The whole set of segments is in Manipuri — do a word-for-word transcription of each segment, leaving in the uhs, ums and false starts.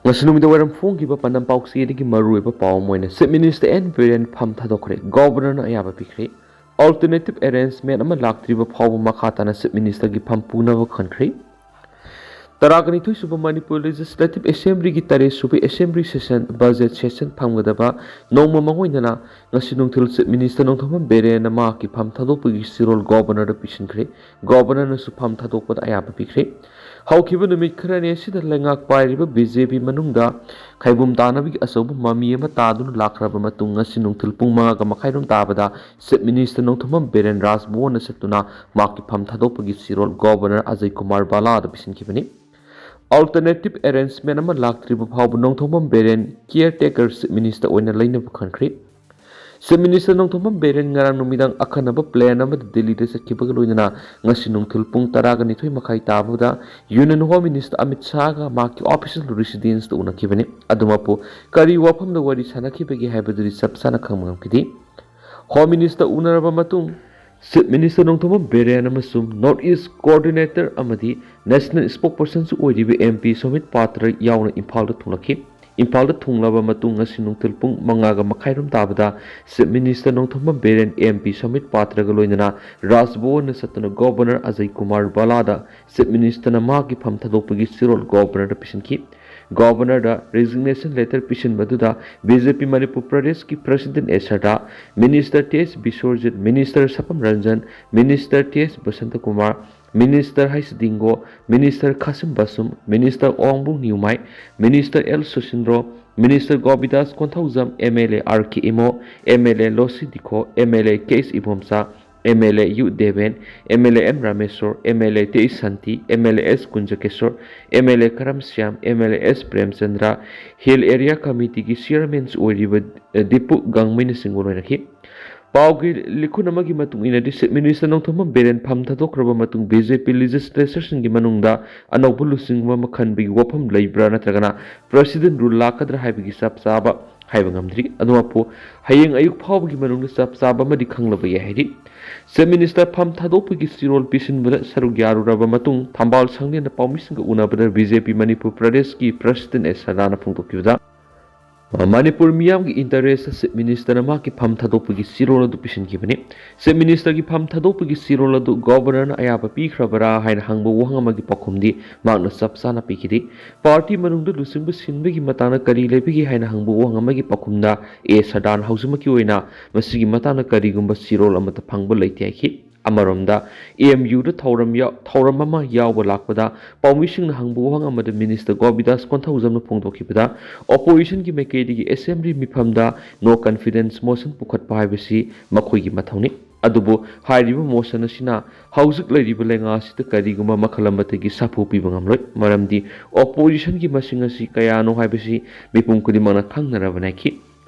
ꯉꯁꯤ ꯅꯨꯃꯤꯗꯥꯡ ꯋꯥꯏꯔꯝ ꯐꯣꯡꯈꯤꯕ ꯄꯥꯟꯗꯝ ꯄꯥꯎꯆꯦꯗꯒꯤ ꯃꯔꯨꯑꯣꯏꯕ ꯄꯥꯎ ꯑꯃ ꯑꯣꯏꯅ Chief Minister N ꯕꯤꯔꯦꯟ ꯐꯝ ꯊꯥꯗꯣꯛꯈ꯭ꯔꯦ꯫ Governorꯅ ꯑꯌꯥꯕ ꯄꯤꯈ꯭ꯔꯦ꯫ Alternative arrangement ꯑꯃ ꯂꯥꯛꯇ꯭ꯔꯤꯕ ꯐꯥꯎꯕ ꯃꯈꯥ ꯇꯥꯅ Chief Ministerꯒꯤ ꯐꯝ ꯄꯨꯅꯕ ꯈꯟꯈ꯭ꯔꯦ꯫ ꯇꯔꯥꯒ ꯅꯤꯊꯣꯏ ꯁꯨꯕ ꯃꯅꯤꯄꯨꯔ Legislative Assemblyꯒꯤ ꯇꯔꯦꯠ ꯁꯨꯕ Assembly session, budget session ꯐꯝꯒꯗꯕ ꯅꯣꯡꯃ ꯃꯥꯡꯑꯣꯏꯅꯅ ꯉꯁꯤ ꯅꯨꯡꯊꯤꯜ Chief Minister ꯅꯣꯡꯊꯣꯝꯕꯝ ꯕꯤꯔꯦꯟꯅ ꯃꯍꯥꯛꯀꯤ ꯐꯝ ꯊꯥꯗꯣꯛꯄꯒꯤ ꯆꯦꯔꯣꯜ Governorꯗ ꯄꯤꯁꯤꯟꯈ꯭ꯔꯦ꯫ Governorꯅꯁꯨ ꯐꯝ ꯊꯥꯗꯣꯛꯄꯗ ꯑꯌꯥꯕ ꯄꯤꯈ꯭ꯔꯦ꯫ ꯍꯧꯈꯤꯕ ꯅꯨꯃꯤꯠ ꯈꯔꯅꯤ ꯑꯁꯤꯗ ꯂꯩꯉꯥꯛ ꯄꯥꯏꯔꯤꯕ BJP ꯃꯅꯨꯡꯗ ꯈꯥꯏꯕꯨꯝ ꯇꯥꯅꯕꯒꯤ ꯑꯆꯧꯕ ꯃꯃꯤ ꯑꯃ ꯇꯥꯗꯨꯅ ꯂꯥꯛꯈ꯭ꯔꯕ ꯃꯇꯨꯡ, ꯉꯁꯤ ꯅꯨꯡꯊꯤꯜ ꯄꯨꯡ ꯃꯉꯥꯒ ꯃꯈꯥꯏꯔꯣꯝ ꯇꯥꯕꯗ Chief Minister ꯅꯣꯡꯊꯣꯝꯕꯝ ꯕꯤꯔꯦꯟ ꯔꯥꯖꯚꯋꯟꯗ ꯆꯠꯇꯨꯅ ꯃꯍꯥꯛꯀꯤ ꯐꯝ ꯊꯥꯗꯣꯛꯄꯒꯤ ꯆꯦꯔꯣꯜ Governor Ajay Kumar ꯚꯥꯂꯥꯗ ꯄꯤꯁꯤꯟꯈꯤꯕꯅꯤ꯫ Alternative arrangement ꯑꯃ ꯂꯥꯛꯇ꯭ꯔꯤꯕ ꯐꯥꯎꯕ Nongthombam Biren caretaker Chief Minister ꯑꯣꯏꯅ ꯂꯩꯅꯕ ꯈꯟꯈ꯭ꯔꯦ꯫ Chief Minister ꯅꯣꯡꯊꯣꯝꯕꯝ ꯕꯤꯔꯦꯟ ꯉꯔꯥꯡ ꯅꯨꯃꯤꯗꯥꯡ ꯑꯈꯟꯅꯕ plane ꯑꯃꯗ ꯗꯤꯜꯂꯤꯗ ꯆꯠꯈꯤꯕꯒ ꯂꯣꯏꯅꯅ ꯉꯁꯤ ꯅꯨꯡꯊꯤꯜ ꯄꯨꯡ ꯇꯔꯥꯒ ꯅꯤꯊꯣꯏ ꯃꯈꯥꯏ ꯇꯥꯕꯗ Union Home Minister ꯑꯃꯤꯠ ꯁꯥꯍꯒ ꯃꯍꯥꯛꯀꯤ official residenceꯇ ꯎꯅꯈꯤꯕꯅꯤ꯫ ꯑꯗꯨꯃꯛꯄꯨ ꯀꯔꯤ ꯋꯥꯐꯝꯗ ꯋꯥꯔꯤ ꯁꯥꯟꯅꯈꯤꯕꯒꯦ ꯍꯥꯏꯕꯗꯨꯗꯤ ꯆꯞ ꯆꯥꯅ ꯈꯪꯕ ꯉꯝꯈꯤꯗꯦ꯫ Home Minister ꯎꯅꯔꯕ ꯃꯇꯨꯡ Chief Minister ꯅꯣꯡꯊꯣꯝꯕꯝ ꯕꯤꯔꯦꯟ ꯑꯃꯁꯨꯡ North East Coordinator ꯑꯃꯗꯤ National Spokespersonꯁꯨ ꯑꯣꯏꯔꯤꯕ MP ꯁꯣꯃꯤꯠ ꯄꯥꯇ꯭ꯔ ꯌꯥꯎꯅ ꯏꯝꯐꯥꯜꯗ ꯊꯨꯡꯂꯛꯈꯤ꯫ ꯏꯝꯐꯥꯜꯗ ꯊꯨꯡꯂꯕ ꯃꯇꯨꯡ ꯉꯁꯤ ꯅꯨꯡꯊꯤꯜ ꯄꯨꯡ ꯃꯉꯥꯒ ꯃꯈꯥꯏꯔꯣꯝ ꯇꯥꯕꯗ Chief Minister Nongthombam Biren MP ꯁꯣꯃꯤꯠ ꯄꯥꯇ꯭ꯔꯒ ꯂꯣꯏꯅꯅ ꯔꯥꯖꯚꯋꯟꯗ ꯆꯠꯇꯨꯅ Governor ꯑꯖꯌ ꯀꯨꯃꯥꯔ ꯚꯥꯂꯥꯗ Chief Ministerꯅ ꯃꯍꯥꯛꯀꯤ ꯐꯝ ꯊꯥꯗꯣꯛꯄꯒꯤ ꯆꯦꯔꯣꯜ Governorꯗ ꯄꯤꯁꯤꯟꯈꯤ꯫ Governorꯗ resignation letter ꯄꯤꯁꯤꯟꯕꯗꯨꯗ BJP ꯃꯅꯤꯄꯨꯔ ꯄ꯭ꯔꯗꯦꯁꯀꯤ President S Sharda, Minister T S Biswajit, Minister Sapam Ranjan, Minister T S Basanta Kumar, Minister ꯍꯩꯁ ꯗꯤꯡꯒꯣ, Minister ꯈꯥꯁꯤꯝ ꯕꯥꯁꯨꯝ, Minister ꯑꯣꯡꯕꯨꯡ Newmai, Minister L Susindro, Minister Govindas Konthoujam, MLA R K Imo, MLA Losii Dikho, MLA K S Ibomcha, MLA U Deben, MLA M Rameshwor, MLA T H Shanti, MLA S Kunjakesor, MLA Karam Shyam, MLA ꯑꯦꯁ ꯄ꯭ꯔꯦꯝꯆꯟꯗ꯭ꯔ, Hill Area Committeeꯒꯤ Chairmanꯁꯨ ꯑꯣꯏꯔꯤꯕ, ꯑ, ꯗꯤꯄꯨ ꯒꯥꯡꯃꯩꯅꯆꯤꯡꯕ ꯂꯣꯏꯅꯈꯤ꯫ ꯄꯥꯎꯒꯤ ꯂꯤꯈꯨꯟ ꯑꯃꯒꯤ ꯃꯇꯨꯡ ꯏꯟꯅꯗꯤ, Chief Minister ꯅꯣꯡꯊꯣꯝꯕꯝ ꯕꯤꯔꯦꯟ ꯐꯝ ꯊꯥꯗꯣꯛꯈ꯭ꯔꯕ ꯃꯇꯨꯡ BJP legislatureꯁꯤꯡꯒꯤ ꯃꯅꯨꯡꯗ ꯑꯅꯧꯕ ꯂꯨꯆꯤꯡꯕ ꯑꯃ ꯈꯟꯕꯒꯤ ꯋꯥꯐꯝ ꯂꯩꯕ꯭ꯔꯥ ꯅꯠꯇ꯭ꯔꯒꯅ President rule ꯂꯥꯛꯀꯗ꯭ꯔꯥ ꯍꯥꯏꯕꯒꯤ ꯆꯞ ꯆꯥꯕ ꯍꯥꯏꯕ ꯉꯝꯗ꯭ꯔꯤ꯫ ꯑꯗꯨꯃꯛꯄꯨ ꯍꯌꯦꯡ ꯑꯌꯨꯛ ꯐꯥꯎꯕꯒꯤ ꯃꯅꯨꯡꯗ ꯆꯞ ꯆꯥꯕ ꯑꯃꯗꯤ ꯈꯪꯂꯕ ꯌꯥꯏ ꯍꯥꯏꯔꯤ꯫ Chief Minister ꯐꯝ ꯊꯥꯗꯣꯛꯄꯒꯤ ꯆꯤꯔꯣꯜ ꯄꯤꯁꯤꯟꯕꯗ ꯁꯔꯨꯛ ꯌꯥꯔꯨꯔꯕ ꯃꯇꯨꯡ ꯊꯝꯕꯥꯜ ꯁꯪꯂꯦꯟꯗ ꯄꯥꯎꯃꯤꯁꯤꯡꯒ ꯎꯅꯕꯗ B J P ꯃꯅꯤꯄꯨꯔ ꯄ꯭ꯔꯗꯦꯁꯀꯤ President ꯑꯦꯁ ꯁꯗꯥꯅ ꯐꯣꯡꯗꯣꯛꯈꯤꯕꯗ, ꯃꯅꯤꯄꯨꯔ ꯃꯤꯌꯥꯝꯒꯤ interest Chief Minister ꯅ ꯃꯍꯥꯛꯀꯤ ꯐꯝ ꯊꯥꯗꯣꯛꯄꯒꯤ ꯆꯤꯔꯣꯜ ꯑꯗꯨ ꯄꯤꯁꯤꯟꯈꯤꯕꯅꯤ꯫ Chief Minister ꯒꯤ ꯐꯝ ꯊꯥꯗꯣꯛꯄꯒꯤ ꯆꯤꯔꯣꯜ ꯑꯗꯨ Governor ꯅ ꯑꯌꯥꯕ ꯄꯤꯈ꯭ꯔꯕꯔꯥ ꯍꯥꯏꯅ ꯍꯪꯕ ꯋꯥꯍꯪ ꯑꯃꯒꯤ ꯄꯥꯎꯈꯨꯝꯗꯤ ꯃꯍꯥꯛꯅ ꯆꯞ ꯆꯥꯅ ꯄꯤꯈꯤꯗꯦ꯫ Party ꯃꯅꯨꯡꯗ ꯂꯨꯆꯤꯡꯕ ꯁꯤꯟꯕꯒꯤ ꯃꯇꯥꯡꯗ ꯀꯔꯤ ꯂꯩꯕꯒꯦ ꯍꯥꯏꯅ ꯍꯪꯕ ꯋꯥꯍꯪ ꯑꯃꯒꯤ ꯄꯥꯎꯈꯨꯝꯗ ꯑꯦ ꯁꯗꯥꯟ ꯍꯧꯖꯤꯛꯃꯛꯀꯤ ꯑꯣꯏꯅ ꯃꯁꯤꯒꯤ ꯃꯇꯥꯡꯗ ꯀꯔꯤꯒꯨꯝꯕ ꯆꯤꯔꯣꯜ ꯑꯃꯠꯇ ꯐꯪꯕ ꯂꯩꯇꯦ ꯍꯥꯏꯈꯤ꯫ ꯑꯃꯔꯣꯝꯗ, M U ꯗ ꯊꯧꯔꯝ ꯌꯥꯎ-, ꯊꯧꯔꯝ ꯑꯃ ꯌꯥꯎꯕ ꯂꯥꯛꯄꯗ ꯄꯥꯎꯃꯤꯁꯤꯡꯅ ꯍꯪꯕ ꯋꯥꯍꯪ ꯑꯃꯗ Minister ꯒꯣꯕꯤꯗꯥꯁ ꯀꯣꯟꯊꯧꯖꯝꯅ ꯐꯣꯡꯗꯣꯛꯈꯤꯕꯗ, Opposition ꯒꯤ ꯃꯥꯏꯀꯩꯗꯒꯤ Assembly ꯃꯤꯐꯝꯗ No Confidence Motion ꯄꯨꯈꯠꯄ ꯍꯥꯏꯕꯁꯤ ꯃꯈꯣꯏꯒꯤ ꯃꯊꯧꯅꯤ꯫ ꯑꯗꯨꯕꯨ ꯍꯥꯏꯔꯤꯕ motion ꯑꯁꯤꯅ ꯍꯧꯖꯤꯛ ꯂꯩꯔꯤꯕ ꯂꯩꯉꯥꯛ ꯑꯁꯤꯗ ꯀꯔꯤꯒꯨꯝꯕ ꯃꯈꯜ ꯑꯃꯠꯇꯒꯤ ꯁꯥꯐꯨ ꯄꯤꯕ ꯉꯝꯂꯣꯏ, ꯃꯔꯝꯗꯤ opposition ꯒꯤ ꯃꯁꯤꯡ ꯑꯁꯤ ꯀꯌꯥꯅꯣ ꯍꯥꯏꯕꯁꯤ ꯃꯤꯄꯨꯝ ꯈꯨꯗꯤꯡꯃꯛꯅ ꯈꯪꯅꯔꯕꯅꯤ ꯍꯥꯏꯈꯤ꯫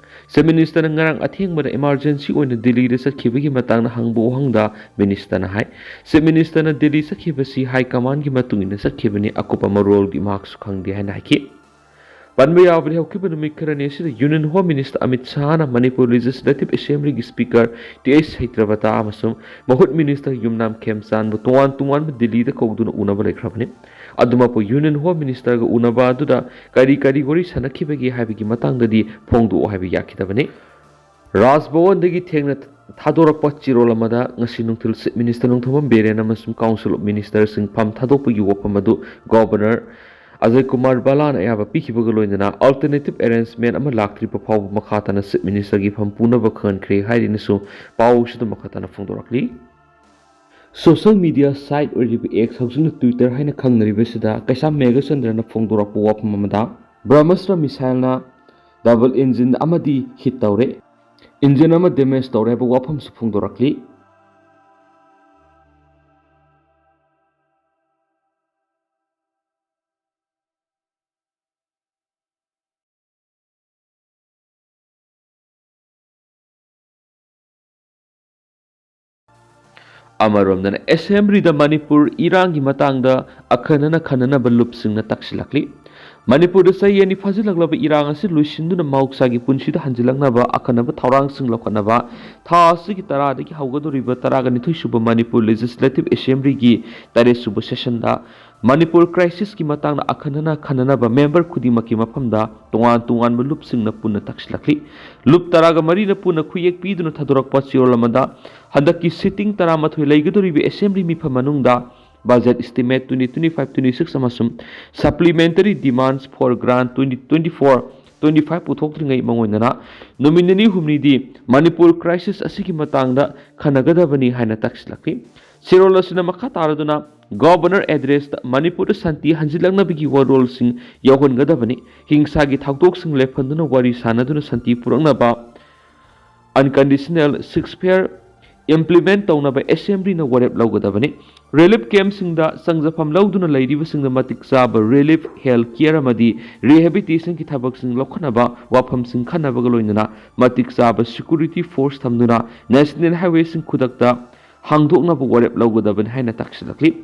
Chief Minister ꯅ ꯉꯔꯥꯡ ꯑꯊꯦꯡꯕꯗ emergency ꯑꯣꯏꯅ ꯗꯤꯜꯂꯤꯗ ꯆꯠꯈꯤꯕꯒꯤ ꯃꯇꯥꯡꯗ ꯍꯪꯕ ꯋꯥꯍꯪꯗ Minister ꯅ ꯍꯥꯏ, Chief Minister ꯅ ꯗꯤꯜꯂꯤ ꯆꯠꯈꯤꯕꯁꯤ High Command ꯒꯤ ꯃꯇꯨꯡ ꯏꯟꯅ ꯆꯠꯈꯤꯕꯅꯤ, ꯑꯀꯨꯞꯄ ꯃꯔꯣꯜꯗꯤ ꯃꯍꯥꯛꯁꯨ ꯈꯪꯗꯦ ꯍꯥꯏꯅ ꯍꯥꯏꯈꯤ꯫ ꯄꯟꯕ ꯌꯥꯕꯗꯤ, ꯍꯧꯈꯤꯕ ꯅꯨꯃꯤꯠ ꯈꯔꯅꯤ ꯑꯁꯤꯗ Union Home Minister ꯑꯃꯤꯠ ꯁꯥꯍꯅ ꯃꯅꯤꯄꯨꯔ Legislative Assembly ꯒꯤ Speaker ꯇꯤ ꯑꯩꯆ ꯁꯩꯇ꯭ꯔꯕꯇꯥ ꯑꯃꯁꯨꯡ ꯃꯍꯨꯠ Minister ꯌꯨꯝꯅꯥꯝ ꯈꯦꯝꯆꯥꯟꯕꯨ ꯇꯣꯉꯥꯟ ꯇꯣꯉꯥꯟꯕ ꯗꯤꯜꯂꯤꯗ ꯀꯧꯗꯨꯅ ꯎꯅꯕ ꯂꯩꯈ꯭ꯔꯕꯅꯤ꯫ ꯑꯗꯨꯃꯛꯄꯨ Union Home Minister ꯒ ꯎꯅꯕ ꯑꯗꯨꯗ ꯀꯔꯤ ꯀꯔꯤ ꯋꯥꯔꯤ ꯁꯥꯟꯅꯈꯤꯕꯒꯦ ꯍꯥꯏꯕꯒꯤ ꯃꯇꯥꯡꯗꯗꯤ ꯐꯣꯡꯗꯣꯛꯑꯣ ꯍꯥꯏꯕ ꯌꯥꯈꯤꯗꯕꯅꯤ꯫ ꯔꯥꯖ ꯚꯋꯟꯗꯒꯤ ꯊꯦꯡꯅ ꯊꯥꯗꯣꯔꯛꯄ ꯆꯤꯔꯣꯜ ꯑꯃꯗ ꯉꯁꯤ ꯅꯨꯡꯊꯤꯜ Chief Minister ꯅꯣꯡꯊꯣꯝꯕꯝ ꯕꯤꯔꯦꯟ ꯑꯃꯁꯨꯡ Council of Minister ꯁꯤꯡ ꯐꯝ ꯊꯥꯗꯣꯛꯄꯒꯤ ꯋꯥꯐꯝ ꯑꯗꯨ Governor ꯑꯖꯌ ꯀꯨꯃꯥꯔ ꯚꯜꯂꯥꯅ ꯑꯌꯥꯕ ꯄꯤꯈꯤꯕꯒ ꯂꯣꯏꯅꯅ alternative arrangement ꯑꯃ ꯂꯥꯛꯇ꯭ꯔꯤꯕ ꯐꯥꯎꯕ ꯃꯈꯥ ꯇꯥꯅ Chief Minister ꯒꯤ ꯐꯝ ꯄꯨꯅꯕ ꯈꯪꯍꯟꯈ꯭ꯔꯦ ꯍꯥꯏꯔꯤꯅꯁꯨ ꯄꯥꯎ ꯑꯁꯤꯗ ꯃꯈꯥ ꯇꯥꯅ ꯐꯣꯡꯗꯣꯔꯛꯂꯤ꯫ Social media site ꯑꯣꯏꯔꯤꯕ X, ꯍꯧꯖꯤꯛꯅ Twitter ꯍꯥꯏꯅ ꯈꯪꯅꯔꯤꯕꯁꯤꯗ ꯀꯩꯁꯥꯝ ꯃꯦꯘꯆꯟꯗ꯭ꯔꯅ ꯐꯣꯡꯗꯣꯔꯛꯄ ꯋꯥꯐꯝ ꯑꯃꯗ, Brahmastra missile ꯅ double engine ꯑꯃꯗꯤ hit ꯇꯧꯔꯦ, engine ꯑꯃ damage ꯇꯧꯔꯦ ꯍꯥꯏꯕ ꯋꯥꯐꯝꯁꯨ ꯐꯣꯡꯗꯣꯔꯛꯂꯤ꯫ ꯑꯃꯔꯣꯝꯗꯅ, Assembly ꯗ ꯃꯅꯤꯄꯨꯔ ꯏꯔꯥꯡꯒꯤ ꯃꯇꯥꯡꯗ ꯑꯈꯟꯅꯅ ꯈꯟꯅꯅꯕ ꯂꯨꯞꯁꯤꯡꯅ ꯇꯛꯁꯤꯜꯂꯛꯂꯤ꯫ ꯃꯅꯤꯄꯨꯔꯗ ꯆꯍꯤ ꯑꯅꯤ ꯐꯥꯖꯤꯜꯂꯛꯂꯕ ꯏꯔꯥꯡ ꯑꯁꯤ ꯂꯣꯏꯁꯤꯟꯗꯨꯅ ꯃꯍꯧꯁꯥꯒꯤ ꯄꯨꯟꯁꯤꯗ ꯍꯟꯖꯤꯜꯂꯛꯅꯕ ꯑꯈꯟꯅꯕ ꯊꯧꯔꯥꯡꯁꯤꯡ ꯂꯧꯈꯠꯅꯕ ꯊꯥ ꯑꯁꯤꯒꯤ ꯇꯔꯥꯗꯒꯤ ꯍꯧꯒꯗꯧꯔꯤꯕ ꯇꯔꯥꯒ ꯅꯤꯊꯣꯏ ꯁꯨꯕ ꯃꯅꯤꯄꯨꯔ ꯂꯦꯖꯤꯁꯂꯦꯇꯤꯚ ꯑꯦꯁꯦꯝꯕ꯭ꯂꯤꯒꯤ ꯇꯔꯦꯠ ꯁꯨꯕ ꯁꯦꯁꯟꯗ ꯃꯅꯤꯄꯨꯔ ꯀ꯭ꯔꯥꯏꯁꯤꯁꯀꯤ ꯃꯇꯥꯡꯗ ꯑꯈꯟꯅꯅ ꯈꯟꯅꯅꯕ ꯃꯦꯝꯕꯔ ꯈꯨꯗꯤꯡꯃꯛꯀꯤ ꯃꯐꯝꯗ ꯇꯣꯉꯥꯟ ꯇꯣꯉꯥꯟꯕ ꯂꯨꯞꯁꯤꯡꯅ ꯄꯨꯟꯅ ꯇꯛꯁꯤꯜꯂꯛꯂꯤ꯫ ꯂꯨꯞ ꯇꯔꯥꯒ ꯃꯔꯤꯅ ꯄꯨꯟꯅ ꯈꯨꯌꯦꯛ ꯄꯤꯗꯨꯅ ꯊꯥꯗꯣꯔꯛꯄ ꯆꯦꯔꯣꯜ ꯑꯃꯗ ꯍꯟꯗꯛꯀꯤ ꯁꯤꯇꯤꯡ ꯇꯔꯥꯃꯥꯊꯣꯏ ꯂꯩꯒꯗꯧꯔꯤꯕ ꯑꯦꯁꯦꯝꯕ꯭ꯂꯤ ꯃꯤꯐꯝ ꯃꯅꯨꯡꯗ budget estimate twenty twenty-five twenty-six ꯑꯃꯁꯨꯡ supplementary demands for grant twenty twenty-four twenty-five ꯄꯨꯊꯣꯛꯇ꯭ꯔꯤꯉꯩ ꯃꯉꯣꯟꯗꯅ ꯅꯨꯃꯤꯠ ꯅꯤꯅꯤ ꯍꯨꯝꯅꯤꯗꯤ ꯃꯅꯤꯄꯨꯔ ꯀ꯭ꯔꯥꯏꯁꯤꯁ ꯑꯁꯤꯒꯤ ꯃꯇꯥꯡꯗ ꯈꯟꯅꯒꯗꯕꯅꯤ ꯍꯥꯏꯅ ꯇꯛꯁꯤꯜꯂꯛꯂꯤ꯫ ꯆꯦꯔꯣꯜ ꯑꯁꯤꯅ ꯃꯈꯥ ꯇꯥꯔꯗꯨꯅ ꯒꯣꯚꯔꯅꯔ ꯑꯦꯗ꯭ꯔꯦꯁꯇ ꯃꯅꯤꯄꯨꯔꯗ ꯁꯥꯟꯇꯤ ꯍꯟꯖꯤꯜꯂꯛꯅꯕꯒꯤ ꯋꯥꯔꯣꯜꯁꯤꯡ ꯌꯧꯍꯟꯒꯗꯕꯅꯤ꯫ ꯍꯤꯡꯁꯥꯒꯤ ꯊꯧꯗꯣꯛꯁꯤꯡ ꯂꯦꯞꯍꯟꯗꯨꯅ ꯋꯥꯔꯤ ꯁꯥꯟꯅꯗꯨꯅ ꯁꯥꯟꯇꯤ ꯄꯨꯔꯛꯅꯕ unconditional ceasefire implement ꯇꯧꯅꯕ ꯑꯦꯁꯦꯝꯕ꯭ꯂꯤꯅ ꯋꯥꯔꯦꯞ ꯂꯧꯒꯗꯕꯅꯤ꯫ ꯔꯤꯂꯤꯐ ꯀꯦꯝꯞꯁꯤꯡꯗ ꯆꯪꯖꯐꯝ ꯂꯧꯗꯨꯅ ꯂꯩꯔꯤꯕꯁꯤꯡꯗ ꯃꯇꯤꯛ ꯆꯥꯕ ꯔꯤꯂꯤꯐ, ꯍꯦꯜꯊ ꯀꯤꯌꯔ ꯑꯃꯗꯤ ꯔꯤꯍꯦꯕꯤꯇꯦꯁꯟꯒꯤ ꯊꯕꯛꯁꯤꯡ ꯂꯧꯈꯠꯅꯕ ꯋꯥꯐꯝꯁꯤꯡ ꯈꯟꯅꯕꯒ ꯂꯣꯏꯅꯅ ꯃꯇꯤꯛ ꯆꯥꯕ ꯁꯦꯀ꯭ꯌꯨꯔꯤꯇꯤ ꯐꯣꯔꯁ ꯊꯝꯗꯨꯅ ꯅꯦꯁꯅꯦꯜ ꯍꯥꯏꯋꯦꯁꯤꯡ ꯈꯨꯗꯛꯇ ꯍꯥꯡꯗꯣꯛꯅꯕ ꯋꯥꯔꯦꯞ ꯂꯧꯒꯗꯕꯅꯤ ꯍꯥꯏꯅ ꯇꯥꯛꯁꯤꯜꯂꯛꯂꯤ꯫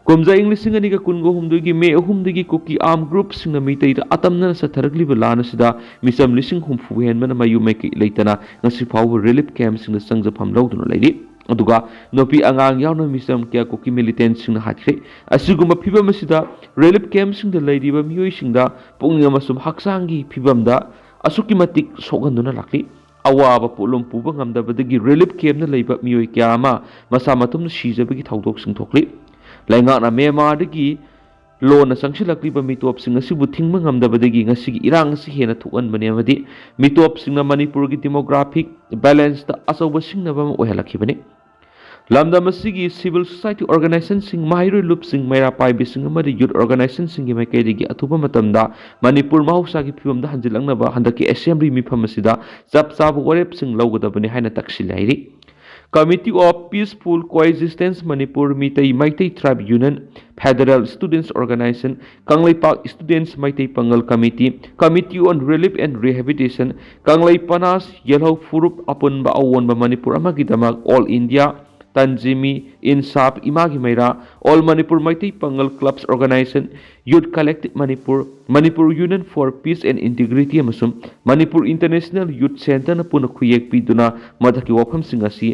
ꯀꯨꯝꯖꯥ ꯏꯪ ꯂꯤꯁꯤꯡ ꯑꯅꯤꯒ ꯀꯨꯟꯒ ꯍꯨꯝꯗꯣꯏꯒꯤ ꯃꯦ ꯑꯍꯨꯝꯗꯒꯤ ꯀꯨꯀꯤ ꯑꯥꯔꯝ ꯒ꯭ꯔꯨꯞꯁꯤꯡꯅ ꯃꯤꯇꯩꯗ ꯑꯇꯝꯅꯅ ꯆꯠꯊꯔꯛꯂꯤꯕ ꯂꯥꯟ ꯑꯁꯤꯗ ꯃꯤꯆꯝ ꯂꯤꯁꯤꯡ ꯍꯨꯝꯐꯨ ꯍꯦꯟꯕꯅ ꯃꯌꯨꯝ ꯃꯀꯩ ꯂꯩꯇꯅ ꯉꯁꯤ ꯐꯥꯎꯕ ꯔꯤꯂꯤꯐ ꯀꯦꯝꯞꯁꯤꯡꯗ ꯆꯪꯖꯐꯝ ꯂꯧꯗꯨꯅ ꯂꯩꯔꯤ꯫ ꯑꯗꯨꯒ ꯅꯨꯄꯤ ꯑꯉꯥꯡ ꯌꯥꯎꯅ ꯃꯤꯆꯝ ꯀꯌꯥ ꯀꯨꯀꯤ ꯃꯤꯂꯤꯇꯦꯟꯠꯁꯤꯡꯅ ꯍꯥꯠꯈ꯭ꯔꯦ꯫ ꯑꯁꯤꯒꯨꯝꯕ ꯐꯤꯚꯝ ꯑꯁꯤꯗ ꯔꯤꯂꯤꯐ ꯀꯦꯝꯞꯁꯤꯡꯗ ꯂꯩꯔꯤꯕ ꯃꯤꯑꯣꯏꯁꯤꯡꯗ ꯄꯨꯛꯅꯤꯡ ꯑꯃꯁꯨꯡ ꯍꯛꯆꯥꯡꯒꯤ ꯐꯤꯚꯝꯗ ꯑꯁꯨꯛꯀꯤ ꯃꯇꯤꯛ ꯁꯣꯛꯍꯟꯗꯨꯅ ꯂꯥꯛꯂꯤ꯫ ꯑꯋꯥꯕ ꯄꯣꯠꯂꯨꯝ ꯄꯨꯕ ꯉꯝꯗꯕꯗꯒꯤ ꯔꯤꯂꯤꯐ ꯀꯦꯝꯞꯅ ꯂꯩꯕ ꯃꯤꯑꯣꯏ ꯀꯌꯥ ꯑꯃ ꯃꯁꯥ ꯃꯇꯣꯝꯇ ꯁꯤꯖꯕꯒꯤ ꯊꯧꯗꯣꯛꯁꯤꯡ ꯊꯣꯛꯂꯤ꯫ ꯂꯩꯉꯥꯛꯅ ꯃ꯭ꯌꯥꯟꯃꯥꯔꯗꯒꯤ ꯂꯣꯟꯅ ꯆꯪꯁꯤꯜꯂꯛꯂꯤꯕ ꯃꯤꯇꯣꯞꯁꯤꯡ ꯑꯁꯤꯕꯨ ꯊꯤꯡꯕ ꯉꯝꯗꯕꯗꯒꯤ ꯉꯁꯤꯒꯤ ꯏꯔꯥꯡ ꯑꯁꯤ ꯍꯦꯟꯅ ꯊꯣꯛꯍꯟꯕꯅꯤ ꯑꯃꯗꯤ ꯃꯤꯇꯣꯞꯁꯤꯡꯅ ꯃꯅꯤꯄꯨꯔꯒꯤ ꯗꯤꯃꯣꯒ꯭ꯔꯥꯐꯤꯛ ꯕꯦꯂꯦꯟꯁꯇ ꯑꯆꯧꯕ ꯁꯤꯡꯅꯕ ꯑꯃ ꯑꯣꯏꯍꯜꯂꯛꯈꯤꯕꯅꯤ꯫ ꯂꯝꯗꯝ ꯑꯁꯤꯒꯤ ꯁꯤꯚꯤꯜ ꯁꯣꯁꯥꯏꯇꯤ ꯑꯣꯔꯒꯅꯥꯏꯖꯦꯁꯟꯁꯤꯡ, ꯃꯍꯩꯔꯣꯏ ꯂꯨꯞꯁꯤꯡ, ꯃꯩꯔꯥ ꯄꯥꯏꯕꯤꯁꯤꯡ ꯑꯃꯗꯤ ꯌꯨꯠ ꯑꯣꯔꯒꯅꯥꯏꯖꯦꯁꯟꯁꯤꯡꯒꯤ ꯃꯥꯏꯀꯩꯗꯒꯤ ꯑꯊꯨꯕ ꯃꯇꯝꯗ ꯃꯅꯤꯄꯨꯔ ꯃꯍꯧꯁꯥꯒꯤ ꯐꯤꯕꯝꯗ ꯍꯟꯖꯤꯜꯂꯛꯅꯕ ꯍꯟꯗꯛꯀꯤ ꯑꯦꯁꯦꯝꯕ꯭ꯂꯤ ꯃꯤꯐꯝ ꯑꯁꯤꯗ ꯆꯞ ꯆꯥꯕ ꯋꯥꯔꯦꯞꯁꯤꯡ ꯂꯧꯒꯗꯕꯅꯤ ꯍꯥꯏꯅ ꯇꯛꯁꯤꯜꯂꯦ ꯍꯥꯏꯔꯤ꯫ Committee of Peaceful Coexistence Manipur, Meetei Meitei tribe union, federal students organisation, Kangleipak students Meitei Pangal committee, Committee on Relief and Rehabilitation, Kanglei Panas Yelhou Furup, ꯑꯄꯨꯟꯕ ꯑꯑꯣꯟꯕ ꯃꯅꯤꯄꯨꯔ ꯑꯃꯒꯤꯗꯃꯛ ꯑꯣꯜ ꯏꯟꯗꯤꯌꯥ ꯇꯟꯖꯤꯃꯤ ꯏꯟꯁꯥꯐ, ꯏꯃꯥꯒꯤ ꯃꯩꯔꯥ, All Manipur Meitei Pangal Clubs Organization, Youth Collective Manipur, Manipur Union for Peace and Integrity ꯑꯃꯁꯨꯡ Manipur International Youth Centreꯅ ꯄꯨꯟꯅ ꯈꯨꯌꯦꯛ ꯄꯤꯗꯨꯅ ꯃꯊꯛꯀꯤ ꯋꯥꯐꯝꯁꯤꯡ ꯑꯁꯤ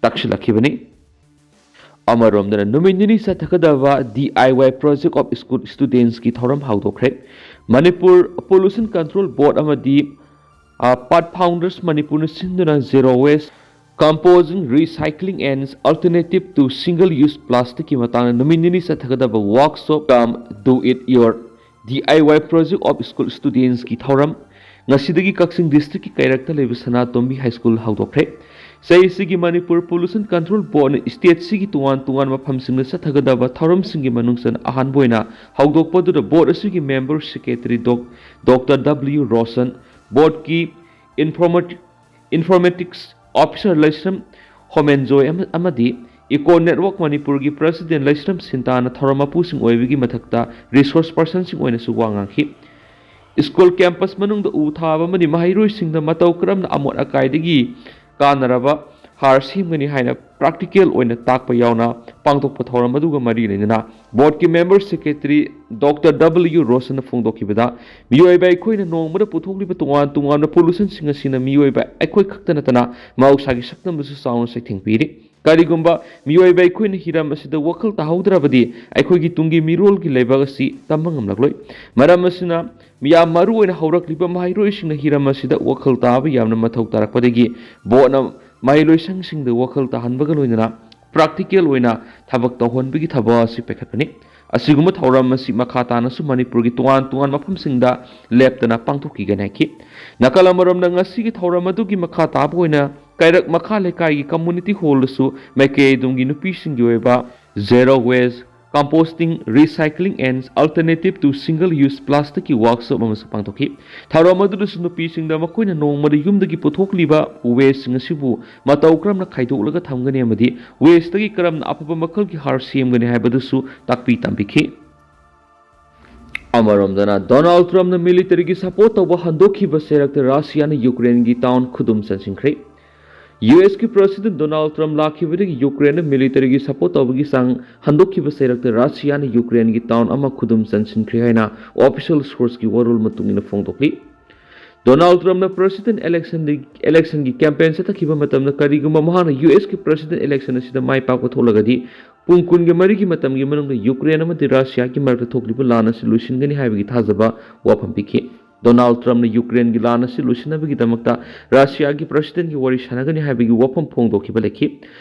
ꯇꯥꯛꯁꯤꯜꯂꯛꯈꯤꯕꯅꯤ꯫ ꯑꯃꯔꯣꯝꯗꯅ ꯅꯨꯃꯤꯠ ꯅꯤꯅꯤ ꯆꯠꯊꯒꯗꯕ D I Y Project of School Studentsꯀꯤ ꯊꯧꯔꯝ ꯍꯧꯗꯣꯛꯈ꯭ꯔꯦ꯫ ꯃꯅꯤꯄꯨꯔ Pollution Control Board ꯑꯃꯗꯤ Path Founders ꯃꯅꯤꯄꯨꯔꯅ ꯁꯤꯟꯗꯨꯅ Zero Waste, Composting, Recycling and Alternative to Single Use Plasticꯀꯤ ꯃꯇꯥꯡꯗ ꯅꯨꯃꯤꯠ ꯅꯤꯅꯤ ꯆꯠꯊꯒꯗꯕ Workshop cum Do It Your D I Y Project of School Studentsꯀꯤ ꯊꯧꯔꯝ ꯉꯁꯤꯗꯒꯤ ꯀꯛꯆꯤꯡ districtꯀꯤ ꯀꯩꯔꯛꯇ ꯂꯩꯕ ꯁꯅꯥꯇꯣꯝꯕꯤ High School ꯍꯧꯗꯣꯛꯈ꯭ꯔꯦ꯫ ꯆꯍꯤꯁꯤꯒꯤ Manipur Pollution Control Boardꯅ stateꯁꯤꯒꯤ ꯇꯣꯉꯥꯟ ꯇꯣꯉꯥꯟꯕ ꯃꯐꯝꯁꯤꯡꯗ ꯆꯠꯊꯒꯗꯕ ꯊꯧꯔꯝꯁꯤꯡꯒꯤ ꯃꯅꯨꯡ ꯆꯟꯅ ꯑꯍꯥꯟꯕ ꯑꯣꯏꯅ ꯍꯧꯗꯣꯛꯄꯗꯨꯗ board ꯑꯁꯤꯒꯤ member secretary Doctor W Roshan, boardꯀꯤ Informatics Officer ꯂꯩꯁ꯭ꯔꯝ ꯍꯣꯃꯦꯟꯖꯣꯏ ꯑꯃ-, ꯑꯃꯗꯤ Eco Network ꯃꯅꯤꯄꯨꯔꯒꯤ President ꯂꯩꯁ꯭ꯔꯝ ꯁꯤꯟꯇꯥꯅ ꯊꯧꯔꯝ ꯃꯄꯨꯁꯤꯡ ꯑꯣꯏꯕꯒꯤ ꯃꯊꯛꯇ resource personꯁꯤꯡ ꯑꯣꯏꯅꯁꯨ ꯋꯥ ꯉꯥꯡꯈꯤ꯫ School campus ꯃꯅꯨꯡꯗ ꯎ ꯊꯥꯕ ꯑꯃꯗꯤ ꯃꯍꯩꯔꯣꯏꯁꯤꯡꯗ ꯃꯇꯧ ꯀꯔꯝꯅ ꯑꯃꯣꯠ ꯑꯀꯥꯏꯗꯒꯤ ꯀꯥꯟꯅꯔꯕ ꯍꯥꯔ ꯁꯦꯝꯒꯅꯤ ꯍꯥꯏꯅ practical ꯑꯣꯏꯅ ꯇꯥꯛꯄ ꯌꯥꯎꯅ ꯄꯥꯡꯊꯣꯛꯄ ꯊꯧꯔꯝ ꯑꯗꯨꯒ ꯃꯔꯤ ꯂꯩꯅꯅ boardꯀꯤ member secretary Doctor W Roshanꯅ ꯐꯣꯡꯗꯣꯛꯈꯤꯕꯗ, ꯃꯤꯑꯣꯏꯕ ꯑꯩꯈꯣꯏꯅ ꯅꯣꯡꯃꯗ ꯄꯨꯊꯣꯛꯂꯤꯕ ꯇꯣꯉꯥꯟ ꯇꯣꯉꯥꯟꯕ pollutionꯁꯤꯡ ꯑꯁꯤꯅ ꯃꯤꯑꯣꯏꯕ ꯑꯩꯈꯣꯏ ꯈꯛꯇ ꯅꯠꯇꯅ ꯃꯍꯧꯁꯥꯒꯤ ꯁꯛꯇꯝꯕꯨꯁꯨ ꯆꯥꯎꯅ ꯆꯩꯊꯦꯡ ꯄꯤꯔꯤ꯫ ꯀꯔꯤꯒꯨꯝꯕ ꯃꯤꯑꯣꯏꯕ ꯑꯩꯈꯣꯏꯅ ꯍꯤꯔꯝ ꯑꯁꯤꯗ ꯋꯥꯈꯜ ꯇꯥꯍꯧꯗ꯭ꯔꯕꯗꯤ ꯑꯩꯈꯣꯏꯒꯤ ꯇꯨꯡꯒꯤ ꯃꯤꯔꯣꯜꯒꯤ ꯂꯩꯕꯥꯛ ꯑꯁꯤ ꯇꯝꯕ ꯉꯝꯂꯛꯂꯣꯏ꯫ ꯃꯔꯝ ꯑꯁꯤꯅ ꯃꯤꯌꯥꯝ, ꯃꯔꯨꯑꯣꯏꯅ ꯍꯧꯔꯛꯂꯤꯕ ꯃꯍꯩꯔꯣꯏꯁꯤꯡꯅ ꯍꯤꯔꯝ ꯑꯁꯤꯗ ꯋꯥꯈꯜ ꯇꯥꯕ ꯌꯥꯝꯅ ꯃꯊꯧ ꯇꯥꯔꯛꯄꯗꯒꯤ boardꯅ ꯃꯍꯩꯂꯣꯏꯁꯪꯁꯤꯡꯗ ꯋꯥꯈꯜ ꯇꯥꯍꯟꯕꯒ ꯂꯣꯏꯅꯅ practical ꯑꯣꯏꯅ ꯊꯕꯛ ꯇꯧꯍꯟꯕꯒꯤ ꯊꯕꯛ ꯑꯁꯤ ꯄꯥꯏꯈꯠꯄꯅꯤ꯫ ꯑꯁꯤꯒꯨꯝꯕ ꯊꯧꯔꯝ ꯑꯁꯤ ꯃꯈꯥ ꯇꯥꯅꯁꯨ ꯃꯅꯤꯄꯨꯔꯒꯤ ꯇꯣꯉꯥꯟ ꯇꯣꯉꯥꯟꯕ ꯃꯐꯝꯁꯤꯡꯗ ꯂꯦꯞꯇꯅ ꯄꯥꯡꯊꯣꯛꯈꯤꯒꯅꯤ ꯍꯥꯏꯈꯤ꯫ ꯅꯥꯀꯜ ꯑꯃꯔꯣꯝꯗ ꯉꯁꯤꯒꯤ ꯊꯧꯔꯝ ꯑꯗꯨꯒꯤ ꯃꯈꯥ ꯇꯥꯕ ꯑꯣꯏꯅ ꯀꯩꯔꯛ ꯃꯈꯥ ꯂꯩꯀꯥꯏꯒꯤ community hallꯗꯁꯨ ꯃꯥꯏꯀꯩ ꯑꯗꯨꯝꯒꯤ ꯅꯨꯄꯤꯁꯤꯡꯒꯤ ꯑꯣꯏꯕ Zero Waste, Composting, Recycling and Alternative to Single Use Plasticꯀꯤ workshop ꯑꯃꯁꯨ ꯄꯥꯡꯊꯣꯛꯈꯤ꯫ ꯊꯧꯔꯝ ꯑꯗꯨꯗꯁꯨ ꯅꯨꯄꯤꯁꯤꯡꯗ ꯃꯈꯣꯏꯅ ꯅꯣꯡꯃꯗ ꯌꯨꯝꯗꯒꯤ ꯄꯨꯊꯣꯛꯂꯤꯕ wasteꯁꯤꯡ ꯑꯁꯤꯕꯨ ꯃꯇꯧ ꯀꯔꯝꯅ ꯈꯥꯏꯗꯣꯛꯂꯒ ꯊꯝꯒꯅꯤ ꯑꯃꯗꯤ wasteꯇꯒꯤ ꯀꯔꯝꯅ ꯑꯐꯕ ꯃꯈꯜꯒꯤ ꯍꯥꯔ ꯁꯦꯝꯒꯅꯤ ꯍꯥꯏꯕꯗꯨꯁꯨ ꯇꯥꯛꯄꯤ ꯇꯝꯕꯤꯈꯤ꯫ ꯑꯃꯔꯣꯝꯗꯅ ꯗꯣꯅꯥꯜꯗ ꯇ꯭ꯔꯝꯞꯅ militaryꯒꯤ support ꯇꯧꯕ ꯍꯟꯗꯣꯛꯈꯤꯕ ꯆꯩꯔꯛꯇ ꯔꯁꯤꯌꯥꯅ ꯌꯨꯀ꯭ꯔꯦꯟꯒꯤ town ꯈꯨꯗꯨꯝ ꯆꯟꯁꯤꯟꯈ꯭ꯔꯦ꯫ ꯌꯨ ꯑꯦꯁꯀꯤ ꯄ꯭ꯔꯁꯤꯗꯦꯟ ꯗꯣꯅꯥꯜꯗ ꯇ꯭ꯔꯝꯞ ꯂꯥꯛꯈꯤꯕꯗꯒꯤ ꯌꯨꯀ꯭ꯔꯦꯟꯗ ꯃꯤꯂꯤꯇꯔꯤꯒꯤ ꯁꯄꯣꯔꯠ ꯇꯧꯕꯒꯤ ꯆꯥꯡ ꯍꯟꯗꯣꯛꯈꯤꯕ ꯁꯩꯔꯛꯇ ꯔꯁꯤꯌꯥꯅ ꯌꯨꯀ꯭ꯔꯦꯟꯒꯤ ꯇꯥꯎꯟ ꯑꯃ ꯈꯨꯗꯨꯝ ꯆꯟꯁꯤꯟꯈ꯭ꯔꯦ ꯍꯥꯏꯅ ꯑꯣꯐꯤꯁꯤꯌꯦꯜ ꯁꯣꯔꯁꯀꯤ ꯋꯥꯔꯣꯜ ꯃꯇꯨꯡ ꯏꯟꯅ ꯐꯣꯡꯗꯣꯛꯂꯤ꯫ ꯗꯣꯅꯥꯜꯗ ꯇ꯭ꯔꯝꯞꯅ ꯄ꯭ꯔꯁꯤꯗꯦꯟ ꯏꯂꯦꯛꯁꯟꯒꯤ ꯏꯂꯦꯛꯁꯟꯒꯤ ꯀꯦꯝꯄꯦꯟ ꯆꯠꯊꯈꯤꯕ ꯃꯇꯝꯗ ꯀꯔꯤꯒꯨꯝꯕ ꯃꯍꯥꯛꯅ ꯌꯨ ꯑꯦꯁꯀꯤ ꯄ꯭ꯔꯁꯤꯗꯦꯟ ꯏꯂꯦꯛꯁꯟ ꯑꯁꯤꯗ ꯃꯥꯏ ꯄꯥꯛꯄ ꯊꯣꯛꯂꯒꯗꯤ ꯄꯨꯡ ꯀꯨꯟꯒ ꯃꯔꯤꯒꯤ ꯃꯇꯝꯒꯤ ꯃꯅꯨꯡꯗ ꯌꯨꯀ꯭ꯔꯦꯟ ꯑꯃꯗꯤ ꯔꯁꯤꯌꯥꯒꯤ ꯃꯔꯛꯇ ꯊꯣꯛꯂꯤꯕ ꯂꯥꯟ ꯑꯁꯤ ꯂꯣꯏꯁꯤꯟꯒꯅꯤ ꯍꯥꯏꯕꯒꯤ ꯊꯥꯖꯕ ꯋꯥꯐꯝ ꯄꯤꯈꯤ꯫ ꯗꯣꯅꯥꯜꯗ ꯇ꯭ꯔꯝꯞꯅ ꯌꯨꯀ꯭ꯔꯦꯟꯒꯤ ꯂꯥꯟ ꯑꯁꯤ ꯂꯣꯏꯁꯤꯟꯅꯕꯒꯤꯗꯃꯛꯇ ꯔꯁꯤꯌꯥꯒꯤ ꯄ꯭ꯔꯁꯤꯗꯦꯟꯒꯤ ꯋꯥꯔꯤ ꯁꯥꯟꯅꯒꯅꯤ ꯍꯥꯏꯕꯒꯤ ꯋꯥꯐꯝ ꯐꯣꯡꯗꯣꯛꯈꯤꯕ ꯂꯩꯈꯤ꯫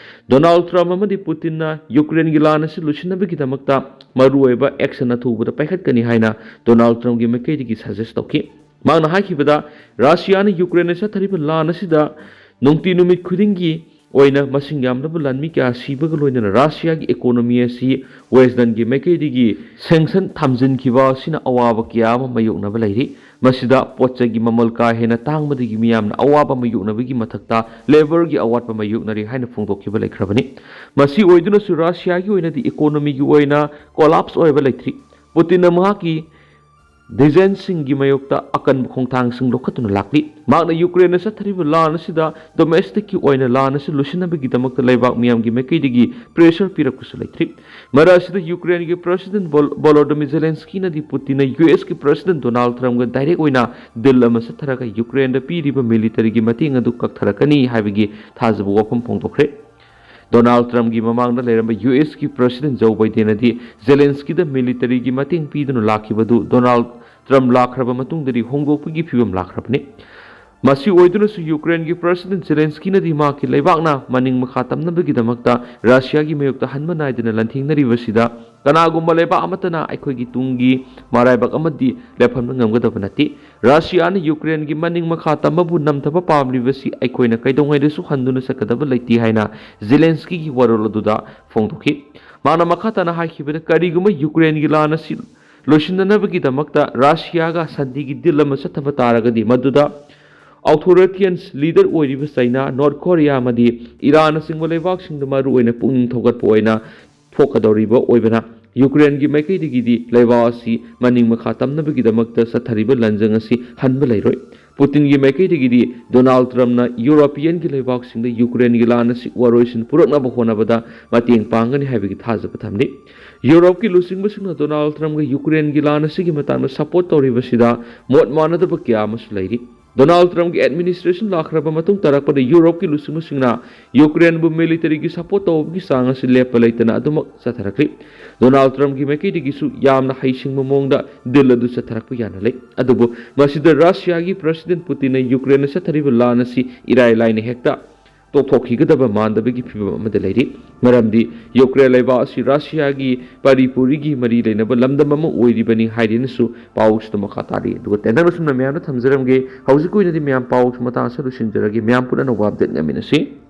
ꯗꯣꯅꯥꯜꯗ ꯇ꯭ꯔꯝꯞ ꯑꯃꯗꯤ ꯄꯨꯇꯤꯟꯅ ꯌꯨꯀ꯭ꯔꯦꯟꯒꯤ ꯂꯥꯟ ꯑꯁꯤ ꯂꯣꯏꯁꯤꯟꯅꯕꯒꯤꯗꯃꯛꯇ ꯃꯔꯨꯑꯣꯏꯕ ꯑꯦꯛꯁꯟ ꯑꯊꯨꯕꯗ ꯄꯥꯏꯈꯠꯀꯅꯤ ꯍꯥꯏꯅ ꯗꯣꯅꯥꯜꯗ ꯇ꯭ꯔꯝꯞꯀꯤ ꯃꯥꯏꯀꯩꯗꯒꯤ ꯁꯖꯦꯁ ꯇꯧꯈꯤ꯫ ꯃꯍꯥꯛꯅ ꯍꯥꯏꯈꯤꯕꯗ, ꯔꯁꯤꯌꯥꯅ ꯌꯨꯀ꯭ꯔꯦꯟꯗ ꯆꯠꯊꯔꯤꯕ ꯂꯥꯟ ꯑꯁꯤꯗ ꯅꯨꯡꯇꯤ ꯅꯨꯃꯤꯠ ꯈꯨꯗꯤꯡꯒꯤ ꯑꯣꯏꯅ ꯃꯁꯤꯡ ꯌꯥꯝꯂꯕ ꯂꯥꯟꯃꯤ ꯀꯌꯥ ꯁꯤꯕꯒ ꯂꯣꯏꯅꯅ ꯔꯁꯤꯌꯥꯒꯤ ꯏꯀꯣꯅꯣꯃꯤ ꯑꯁꯤ ꯋꯦꯁꯇꯔꯟꯒꯤ ꯃꯥꯏꯀꯩꯗꯒꯤ ꯁꯦꯡꯁꯟ ꯊꯝꯖꯤꯟꯈꯤꯕ ꯑꯁꯤꯅ ꯑꯋꯥꯕ ꯀꯌꯥ ꯑꯃ ꯃꯥꯌꯣꯛꯅꯕ ꯂꯩꯔꯤ꯫ ꯃꯁꯤꯗ ꯄꯣꯠꯆꯩꯒꯤ ꯃꯃꯜ ꯀꯥ ꯍꯦꯟꯅ ꯇꯥꯡꯕꯗꯒꯤ ꯃꯤꯌꯥꯝꯅ ꯑꯋꯥꯕ ꯃꯥꯌꯣꯛꯅꯕꯒꯤ ꯃꯊꯛꯇ ꯂꯦꯕꯔꯒꯤ ꯑꯋꯥꯠꯄ ꯃꯥꯌꯣꯛꯅꯔꯤ ꯍꯥꯏꯅ ꯐꯣꯡꯗꯣꯛꯈꯤꯕ ꯂꯩꯈ꯭ꯔꯕꯅꯤ꯫ ꯃꯁꯤ ꯑꯣꯏꯗꯨꯅꯁꯨ ꯔꯁꯤꯌꯥꯒꯤ ꯑꯣꯏꯅꯗꯤ ꯏꯀꯣꯅꯣꯃꯤꯒꯤ ꯑꯣꯏꯅ ꯀꯣꯂꯥꯞꯁ ꯑꯣꯏꯕ ꯂꯩꯇ꯭ꯔꯤ꯫ ꯄꯨꯇꯤꯟꯅ ꯃꯍꯥꯛꯀꯤ ꯗꯤꯖꯦꯟꯁꯤꯡꯒꯤ ꯃꯥꯌꯣꯛꯇ ꯑꯀꯟꯕ ꯈꯣꯡꯊꯥꯡꯁꯤꯡ ꯂꯧꯈꯠꯇꯨꯅ ꯂꯥꯛꯂꯤ꯫ ꯃꯍꯥꯛꯅ ꯌꯨꯀ꯭ꯔꯦꯟꯗ ꯆꯠꯊꯔꯤꯕ ꯂꯥꯟ ꯑꯁꯤꯗ ꯗꯣꯃꯦꯁꯇꯤꯛꯀꯤ ꯑꯣꯏꯅ ꯂꯥꯟ ꯑꯁꯤ ꯂꯣꯏꯁꯤꯟꯅꯕꯒꯤꯗꯃꯛꯇ ꯂꯩꯕꯥꯛ ꯃꯤꯌꯥꯝꯒꯤ ꯃꯥꯏꯀꯩꯗꯒꯤ ꯄ꯭ꯔꯦꯁꯔ ꯄꯤꯔꯛꯄꯁꯨ ꯂꯩꯇ꯭ꯔꯤ꯫ ꯃꯔꯛ ꯑꯁꯤꯗ ꯌꯨꯀ꯭ꯔꯦꯟꯒꯤ ꯄ꯭ꯔꯁꯤꯗꯦꯟ ꯕꯣꯜ- ꯚꯣꯂꯣꯗꯣꯃꯤꯔ ꯖꯦꯂꯦꯟꯁꯀꯤꯅꯗꯤ ꯄꯨꯇꯤꯟꯅ ꯌꯨ ꯑꯦꯁꯀꯤ ꯄ꯭ꯔꯁꯤꯗꯦꯟ ꯗꯣꯅꯥꯜꯗ ꯇ꯭ꯔꯝꯞꯒ ꯗꯥꯏꯔꯦꯛ ꯑꯣꯏꯅ ꯗꯤꯜ ꯑꯃ ꯆꯠꯊꯔꯒ ꯌꯨꯀ꯭ꯔꯦꯟꯗ ꯄꯤꯔꯤꯕ ꯃꯤꯂꯤꯇꯔꯤꯒꯤ ꯃꯇꯦꯡ ꯑꯗꯨ ꯀꯛꯊꯔꯛꯀꯅꯤ ꯍꯥꯏꯕꯒꯤ ꯊꯥꯖꯕ ꯋꯥꯐꯝ ꯐꯣꯡꯗꯣꯛꯈ꯭ꯔꯦ꯫ ꯗꯣꯅꯥꯜꯗ ꯇ꯭ꯔꯝꯞꯀꯤ ꯃꯃꯥꯡꯗ ꯂꯩꯔꯝꯕ ꯌꯨ ꯑꯦꯁꯀꯤ ꯄ꯭ꯔꯁꯤꯗꯦꯟ ꯖꯣ ꯕꯥꯏꯗꯦꯟꯅꯗꯤ ꯖꯦꯂꯦꯟꯁꯀꯤꯗ ꯃꯤꯂꯤꯇꯔꯤꯒꯤ ꯃꯇꯦꯡ ꯄꯤꯗꯨꯅ ꯂꯥꯛꯈꯤꯕꯗꯨ ꯗꯣꯅꯥꯜꯗ ꯇ꯭ꯔꯝꯞ ꯂꯥꯛꯈ꯭ꯔꯕ ꯃꯇꯨꯡꯗꯗꯤ ꯍꯣꯡꯗꯣꯛꯄꯒꯤ ꯐꯤꯕꯝ ꯂꯥꯛꯈ꯭ꯔꯕꯅꯤ꯫ ꯃꯁꯤ ꯑꯣꯏꯗꯨꯅꯁꯨ ꯌꯨꯀ꯭ꯔꯦꯟꯒꯤ ꯄ꯭ꯔꯁꯤꯗꯦꯟ ꯖꯦꯂꯦꯟꯁꯀꯤꯅꯗꯤ ꯃꯍꯥꯛꯀꯤ ꯂꯩꯕꯥꯛꯅ ꯃꯅꯤꯡ ꯃꯈꯥ ꯇꯝꯅꯕꯒꯤꯗꯃꯛꯇ ꯔꯁꯤꯌꯥꯒꯤ ꯃꯥꯌꯣꯛꯇ ꯍꯟꯕ ꯅꯥꯏꯗꯅ ꯂꯥꯟꯊꯦꯡꯅꯔꯤꯕꯁꯤꯗ ꯀꯅꯥꯒꯨꯝꯕ ꯂꯩꯕꯥꯛ ꯑꯃꯠꯇꯅ ꯑꯩꯈꯣꯏꯒꯤ ꯇꯨꯡꯒꯤ ꯃꯔꯥꯏꯕꯛ ꯑꯃꯗꯤ ꯂꯦꯞꯍꯟꯕ ꯉꯝꯒꯗꯕ ꯅꯠꯇꯦ꯫ ꯔꯁꯤꯌꯥꯅ ꯌꯨꯀ꯭ꯔꯦꯟꯒꯤ ꯃꯅꯤꯡ ꯃꯈꯥ ꯇꯝꯕꯕꯨ ꯅꯝꯊꯕ ꯄꯥꯝꯂꯤꯕꯁꯤ ꯑꯩꯈꯣꯏꯅ ꯀꯩꯗꯧꯉꯩꯗꯁꯨ ꯍꯟꯗꯨꯅ ꯆꯠꯀꯗꯕ ꯂꯩꯇꯦ ꯍꯥꯏꯅ ꯖꯦꯂꯦꯟꯁꯀꯤꯒꯤ ꯋꯥꯔꯣꯜ ꯑꯗꯨꯗ ꯐꯣꯡꯗꯣꯛꯈꯤ꯫ ꯃꯥꯅ ꯃꯈꯥ ꯇꯥꯅ ꯍꯥꯏꯈꯤꯕꯗ, ꯀꯔꯤꯒꯨꯝꯕ ꯌꯨꯀ꯭ꯔꯦꯟꯒꯤ ꯂꯥꯟ ꯑꯁꯤ ꯂꯣꯏꯁꯤꯟꯅꯅꯕꯒꯤꯗꯃꯛꯇ ꯔꯁꯤꯌꯥꯒ ꯁꯥꯟꯇꯤꯒꯤ ꯗꯤꯜ ꯑꯃ ꯆꯠꯊꯕ ꯇꯥꯔꯒꯗꯤ, ꯃꯗꯨꯗ ꯑꯣꯊꯣꯔꯤꯇꯦꯔꯤꯌꯟ ꯂꯤꯗꯔ ꯑꯣꯏꯔꯤꯕ ꯆꯩꯅꯥ, ꯅꯣꯔꯠ ꯀꯣꯔꯤꯌꯥ ꯑꯃꯗꯤ ꯏꯔꯥꯟꯅꯆꯤꯡꯕ ꯂꯩꯕꯥꯛꯁꯤꯡꯗ ꯃꯔꯨꯑꯣꯏꯅ ꯄꯨꯛꯅꯤꯡ ꯊꯧꯒꯠꯄ ꯑꯣꯏꯅ ꯊꯣꯛꯀꯗꯧꯔꯤꯕ ꯑꯣꯏꯕꯅ, ꯌꯨꯀ꯭ꯔꯦꯟꯒꯤ ꯃꯥꯏꯀꯩꯗꯒꯤꯗꯤ ꯂꯩꯕꯥꯛ ꯑꯁꯤ ꯃꯅꯤꯡ ꯃꯈꯥ ꯇꯝꯅꯕꯒꯤꯗꯃꯛꯇ ꯆꯠꯊꯔꯤꯕ ꯂꯥꯟꯖꯪ ꯑꯁꯤ ꯍꯟꯕ ꯂꯩꯔꯣꯏ꯫ ꯄꯨꯇꯤꯟꯒꯤ ꯃꯥꯏꯀꯩꯗꯒꯤꯗꯤ ꯗꯣꯅꯥꯜꯗ ꯇ꯭ꯔꯝꯞꯅ ꯌꯨꯔꯣꯄꯤꯌꯟꯒꯤ ꯂꯩꯕꯥꯛꯁꯤꯡꯗ ꯌꯨꯀ꯭ꯔꯦꯟꯒꯤ ꯂꯥꯟ ꯑꯁꯤ ꯋꯥꯔꯣꯏꯁꯤꯟ ꯄꯨꯔꯛꯅꯕ ꯍꯣꯠꯅꯕꯗ ꯃꯇꯦꯡ ꯄꯥꯡꯒꯅꯤ ꯍꯥꯏꯕꯒꯤ ꯊꯥꯖꯕ ꯊꯝꯂꯤ꯫ ꯌꯨꯔꯣꯞꯀꯤ ꯂꯨꯆꯤꯡꯕꯁꯤꯡꯅ ꯗꯣꯅꯥꯜꯗ ꯇ꯭ꯔꯝꯞꯒ ꯌꯨꯀ꯭ꯔꯦꯟꯒꯤ ꯂꯥꯟ ꯑꯁꯤꯒꯤ ꯃꯇꯥꯡꯗ ꯁꯄꯣꯔꯠ ꯇꯧꯔꯤꯕꯁꯤꯗ ꯃꯣꯠ ꯃꯥꯟꯅꯗꯕ ꯀꯌꯥ ꯑꯃꯁꯨ ꯂꯩꯔꯤ꯫ ꯗꯣꯅꯥꯜꯗ ꯇ꯭ꯔꯝꯞꯀꯤ ꯑꯦꯗꯃꯤꯅꯤꯁꯇ꯭ꯔꯦꯁꯟ ꯂꯥꯛꯈ꯭ꯔꯕ ꯃꯇꯨꯡ ꯇꯥꯔꯛꯄꯗ ꯌꯨꯔꯣꯞꯀꯤ ꯂꯨꯆꯤꯡꯕꯁꯤꯡꯅ ꯌꯨꯀ꯭ꯔꯦꯟꯕꯨ ꯃꯤꯂꯤꯇꯔꯤꯒꯤ ꯁꯄꯣꯔꯠ ꯇꯧꯕꯒꯤ ꯆꯥꯡ ꯑꯁꯤ ꯂꯦꯞꯄ ꯂꯩꯇꯅ ꯑꯗꯨꯃꯛ ꯆꯠꯊꯔꯛꯂꯤ꯫ ꯗꯣꯅꯥꯜꯗ ꯇ꯭ꯔꯝꯞꯀꯤ ꯃꯥꯏꯀꯩꯗꯒꯤꯁꯨ ꯌꯥꯝꯅ ꯍꯩꯁꯤꯡꯕ ꯃꯑꯣꯡꯗ ꯗꯤꯜ ꯑꯗꯨ ꯆꯠꯊꯔꯛꯄ ꯌꯥꯅ ꯂꯩ꯫ ꯑꯗꯨꯕꯨ ꯃꯁꯤꯗ ꯔꯁꯤꯌꯥꯒꯤ ꯄ꯭ꯔꯁꯤꯗꯦꯟꯠ ꯄꯨꯇꯤꯟꯅ ꯌꯨꯀ꯭ꯔꯦꯟꯗ ꯆꯠꯊꯔꯤꯕ ꯂꯥꯟ ꯑꯁꯤ ꯏꯔꯥꯏ ꯂꯥꯏꯅ ꯍꯦꯛꯇ ꯇꯣꯛꯊꯣꯛꯈꯤꯒꯗꯕ ꯃꯥꯟꯗꯕꯒꯤ ꯐꯤꯚꯝ ꯑꯃꯗ ꯂꯩꯔꯤ꯫ ꯃꯔꯝꯗꯤ ꯌꯨꯀ꯭ꯔꯦꯟ ꯂꯩꯕꯥꯛ ꯑꯁꯤ ꯔꯁꯤꯌꯥꯒꯤ ꯄꯔꯤꯄꯨꯔꯤꯒꯤ ꯃꯔꯤ ꯂꯩꯅꯕ ꯂꯝꯗꯝ ꯑꯃ ꯑꯣꯏꯔꯤꯕꯅꯤ ꯍꯥꯏꯗꯨꯅꯁꯨ ꯄꯥꯎꯁꯤꯗ ꯃꯈꯥ ꯇꯥꯔꯤ꯫ ꯑꯗꯨꯒ ꯇꯦꯟꯗꯪ ꯑꯁꯨꯝꯅ ꯃꯌꯥꯝꯗ ꯊꯝꯖꯔꯝꯒꯦ꯫ ꯍꯧꯖꯤꯛꯀꯤ ꯑꯣꯏꯅꯗꯤ ꯃꯌꯥꯝ ꯄꯥꯎꯁꯤ ꯃꯇꯥꯡ ꯑꯁꯤꯗ ꯂꯣꯏꯁꯤꯟꯖꯔꯒꯦ꯫ ꯃꯌꯥꯝ ꯄꯨꯟꯅ ꯑꯅꯧꯕ ꯑꯞꯗꯦꯠ ꯉꯥꯏꯃꯤꯟꯅꯁꯤ꯫